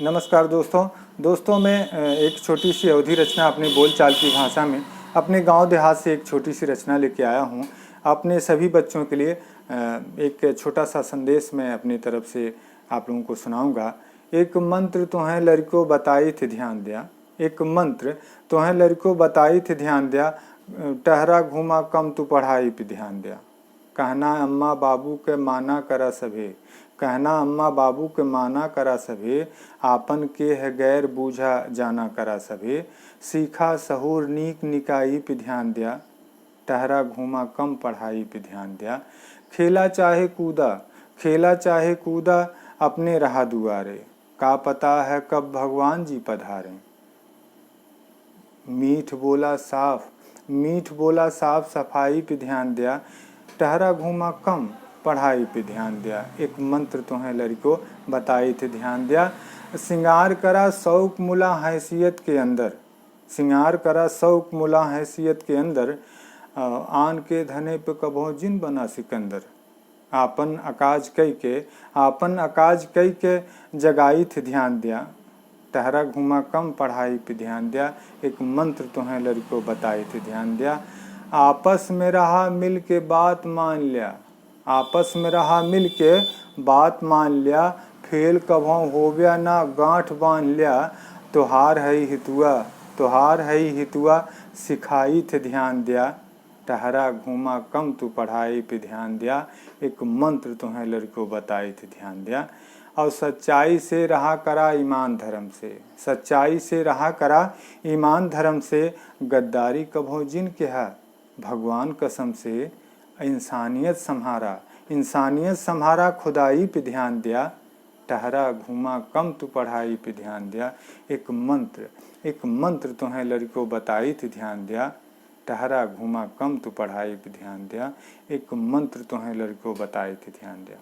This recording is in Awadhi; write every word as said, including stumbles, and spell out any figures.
नमस्कार दोस्तों। दोस्तों, मैं, अ, एक छोटी सी अवधी रचना अपने बोलचाल की भाषा में अपने गांव देहात से एक छोटी सी रचना लेके आया हूँ। अपने सभी बच्चों के लिए, अ, एक छोटा सा संदेश मैं अपनी तरफ से आप लोगों को सुनाऊंगा। एक मंत्र तोहें लड़को बताइत ध्यान द्या, एक मंत्र तोहें लड़को बताइत ध्यान द्या, टहरा घूमा कम तू पढ़ाई पे ध्यान द्या। कहना अम्मा बाबू के माना करा सभे, कहना अम्मा बाबू के माना करा सभे, आपन के है गैर बूझा जाना करा सभे, सीखा सहूर नीक निकाई पे ध्यान द्या, टहरा घूमा कम पढ़ाई पे ध्यान द्या, खेला चाहे कूदा, खेला चाहे कूदा अपने रहा दुआरे, का पता है कब भगवान जी पधारे। मीठ बोला साफ, मीठ बोला साफ सफाई पे ध्यान द्या, टहरा घूमा कम पढ़ाई पे ध्यान द्या, एक मंत्र तोहें लड़को बताइत ध्यान द्या। सिंगार करा शौक मुला हैसियत के अंदर, सिंगार करा शौक मुला हैसियत के अंदर, अ, आन के धने पे कभो जिन बना सिकंदर। आपन अकाज कई के, आपन अकाज कई के जगाइत ध्यान द्या, टहरा घूमा कम पढ़ाई पे ध्यान द्या, एक मंत्र तोहें लड़को बताइत ध्यान द्या। आपस में रहा मिल के बात मान ल्या, आपस में रहा मिल के बात मान ल्या, फेल कभों होव्या ना गांठ बांध ल्या, तोहार हई हितुआ, तोहार हई हितुआ सिखाइत ध्यान द्या, टहरा घूमा कम तू पढ़ाई पे ध्यान द्या, एक मंत्र तोहें लड़को बताइत ध्यान द्या। और सच्चाई से रहा करा ईमान धर्म से, सच्चाई से रहा करा ईमान धर्म से, गद्दारी कभो जिन केहा भगवान कसम से, इंसानियत सम्हारा, इंसानियत सम्हारा खुदाई पे ध्यान द्या, टहरा घूमा कम तू पढ़ाई पे ध्यान द्या, एक मंत्र, एक मंत्र तोहें लड़को बताइत ध्यान द्या, टहरा घूमा कम तू पढ़ाई पे ध्यान द्या, एक मंत्र तोहें लड़को बताइत ध्यान द्या।